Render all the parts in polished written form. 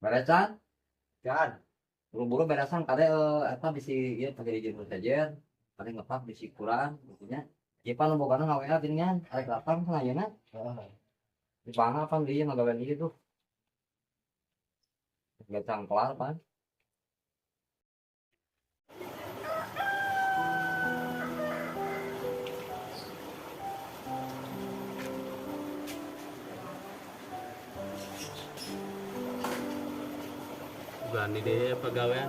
Beresan? Kan. Buru-buru beresan kade eta bisi ieu pake dijieun sejen. Kade ngepak bisi kurang gitu nya. Ieu pan bogana ngaWA geuningan, arek lapang cenah ayeuna. Heeh. Di mana pan dieu ngagawean ieu tuh. Gacang kelar pan. Berani deh pegawaian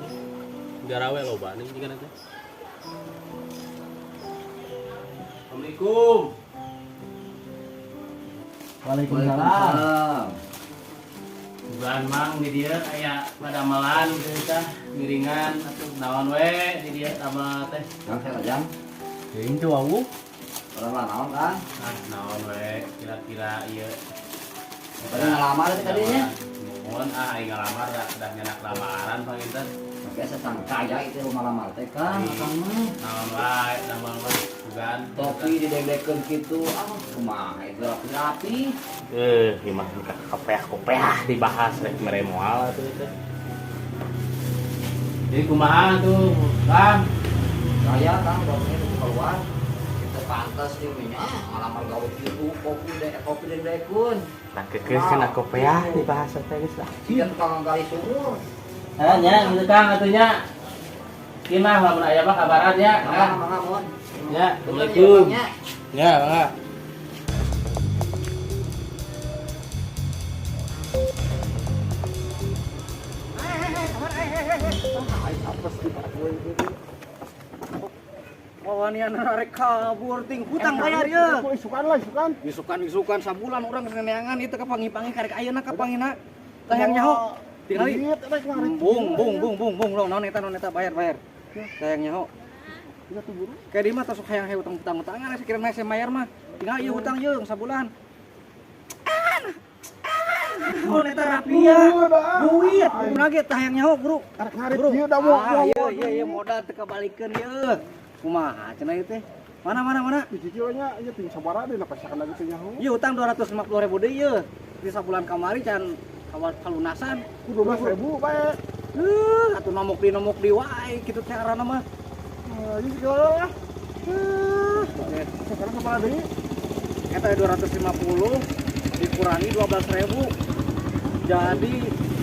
garawe loba nih jika nanti. Assalamualaikum. Waalaikumsalam. Bukan mang di dia kayak pada malan gitu tah miringan atau naon we di dia sama teh. Jang saya jang. Teuing teu wawuh. Orang lah naon kan? Ah naon we kira-kira ieu. Tadi ngalamar teh tadinya. Mohon ah aing ngalamar dah nyenak lamaran panginten. Tapi asa sangka ya itu rumah lamar teh kan Iya. akang mah. Naon wae naon wae bukan. Topi didengdekeun kitu, ah kumaha itu rapi-rapi. Gimana kopeah-kopeah dibahas rek mere moal atuh teh. Jadi kumaha tuh, Kang? Saya kan bosnya itu keluar. Kita pantas nih nya ngalamar gawe kitu kopi deh kopi dengdekun. Nah, kekeus cenah kopeah dibahas teh geus lah. Siga tukang gali sumur. Ah, nya gitu Kang atuh nya. Ieu mah lamun aya mah kabaran nya. Mangga mangga mohon. Ya, Bener, Assalamualaikum. ya, Bang, ya. Ya, mangga. Wawanian arek kabur ting hutang bayar ya. Isukan lah, isukan. Isukan isukan sabulan urang neneangan itu kapangi-pangi karek ayeuna kapangina. Tah yang nyaho. Tingali. Duit, rek mah, rek. Bung bung bung bung bung lo naon eta naon eta bayar bayar. Tah yang nyaho. Iya tuh buru. Kayak di mah tos hayang hayang hutang-hutang-hutangan sekira mah saya bayar mah. Tinggal ieu hutang jeung sabulan. Oh, eta rapi ya. Duit. Kumaha ge tah yang nyaho, Bro. Arek ngarit Bro. ieu da mau. Ah, iya iya iya modal teu kabalikeun ieu. Kumaha cenah ieu teh? Mana mana mana? Dicicil nya ieu ting sabaraha deui napasakan lagi teh nyaho. Ieu hutang 250.000 deui ieu. Di sabulan kamari can kawal kalunasan. Ku 12.000 bae. Atuh nomok di wae kitu teh arana mah. Ieu segala lah. Oke. Sekarang sabaraha deui? Eta 250 dikurangi 12.000. Jadi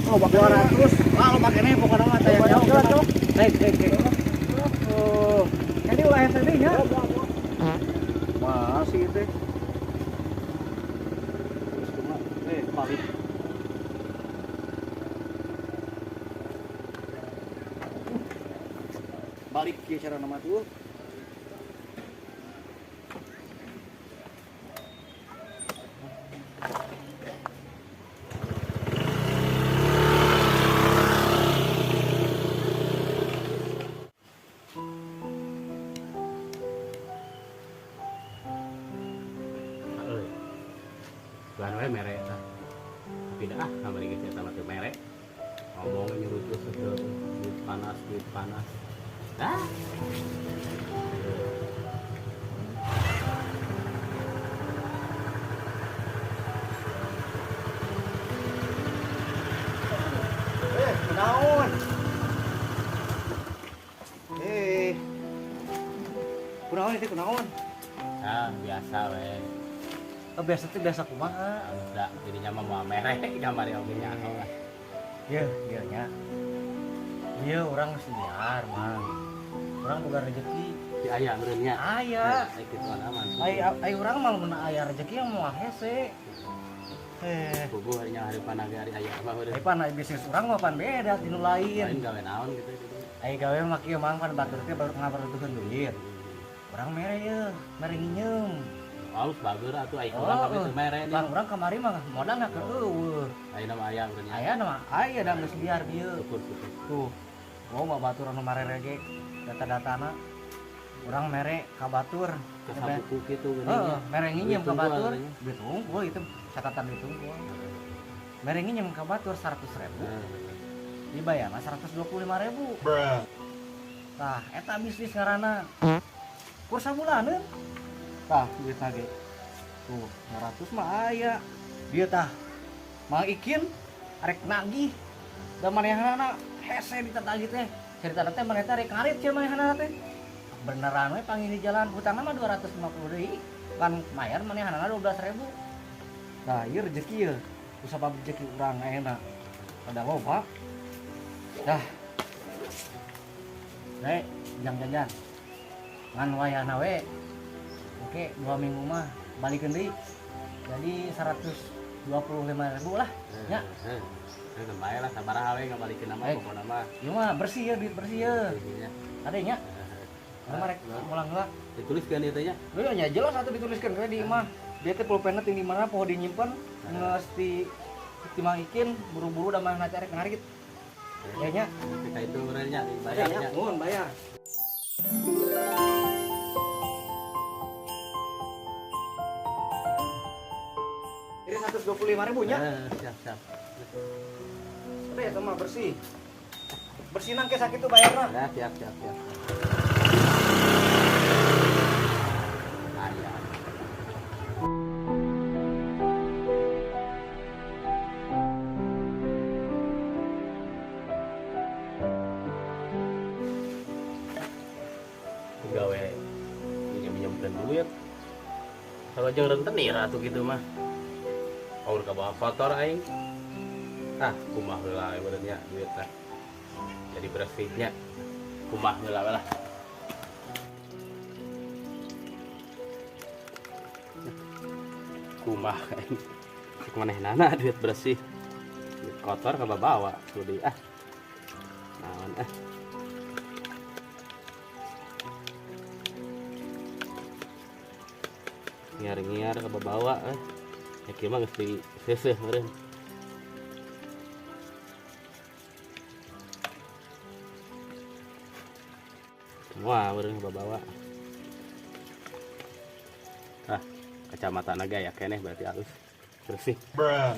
Oh, bakal 200. Ah, lo pakene pokoknya mah teh yang jauh. Baik, baik, baik. Oh, ini ulah hese deui nya. Masih teh. Terus kumaha? Balik. Balik ke cara nama tuh. Euy. Bukan we mere tah. Tapi dah ah kamari geus eta mah teu mere. Ngomong nyurutus teu duit panas, duit panas. Ah. Kunaon? Kunaon itu kunaon? Ah, biasa we. Oh, biasa tuh biasa kumaha? Udah jadinya mah moal mere kamari oge nyaho lah. Iya, iya nya. Iya, urang geus liar, Mang. Urang boga rezeki. Di aya meureun nya. Aya. Ai kitu aman. Ai ai urang mah mun aya rezeki yang moal hese. Puguh hari nya hari panah ge hari aya mah meureun. Ai pan ai bisnis urang mah pan beda ti nu lain. Lain gawe naon gitu gitu. Ai gawe mah kieu Mang pan batur teh baru ngabarutukeun duit. Urang mere ye, mere nginyeum. Halus bager atuh ai urang kabeh teu mere nih. Bang urang kamari mah modal na keueuh. Ayeuna mah aya meureun nya. Aya mah aya da geus liar dieu. Syukur syukur. Tuh. Oh, mah batur anu marere ge data-datana. Urang mere ka batur. Ke sabuku kitu geuning. Heeh, mere nginjem Duit ka tunggal batur. geuning. Duit unggul itu catatan duit unggul. Mere nginjem ka batur 100.000. Dibayarna 125.000. Tah, eta bisnis ngaranna. Kur sabulaneun. Tah, duit ge. Tuh, 200 mah aya. Dia tah Mang Ikin arek nagih. Da manehna hese ditatagi teh. Cerita teh maneh teh rek ngarit cenah manehna teh. Beneran we panggil di jalan hutangna mah 250 deui. Kan mayar manehna 12.000. Nah, ieu rezeki ieu. Usah rezeki urang ayeuna. Ada loba. Dah. Rek, jang jajan. Ngan wayahna we. Oke, 2 minggu mah balikeun deui. Jadi 125.000 lah. Nya. Heeh. Bae lah sabaraha we ngabalikeun mah pokona mah. Ieu mah bersih ya, duit bersih ya. Ade nya. Urang rek mulang heula. Dituliskeun ieu teh nya. Leuh nya jelas atuh dituliskeun we di imah. Dia teh pulpenna ting di mana poho dinyimpen geus di Mang Ikin buru-buru da manehna teh rek ngarit. Ya nya. Kita itu urangnya dibayarnya. Nuhun bayar. Ini 125.000 nya. Siap, siap. Udah ya mah bersih. Bersih nang ke sakitu bayarna. Ya, siap, siap, siap. Ayah. Gawe minjem-minjemkeun duit. Kalau jeung rentenir atuh kitu mah. Aur ka bawa kotor aing. Ah, kumaha heula we beureun nya duit teh. Jadi bersihnya kumaha heula we lah. Kumaha aing. Cek manehnana duit bersih. Duit kotor ka bawa deui ah. Naon ah. Ngiar-ngiar ka bawa eh. Ya kieu mah geus diseuseuh meureun. Wah, meureun ka bawa. Ah, kacamata naga ya keneh berarti halus. Bersih. Bruh.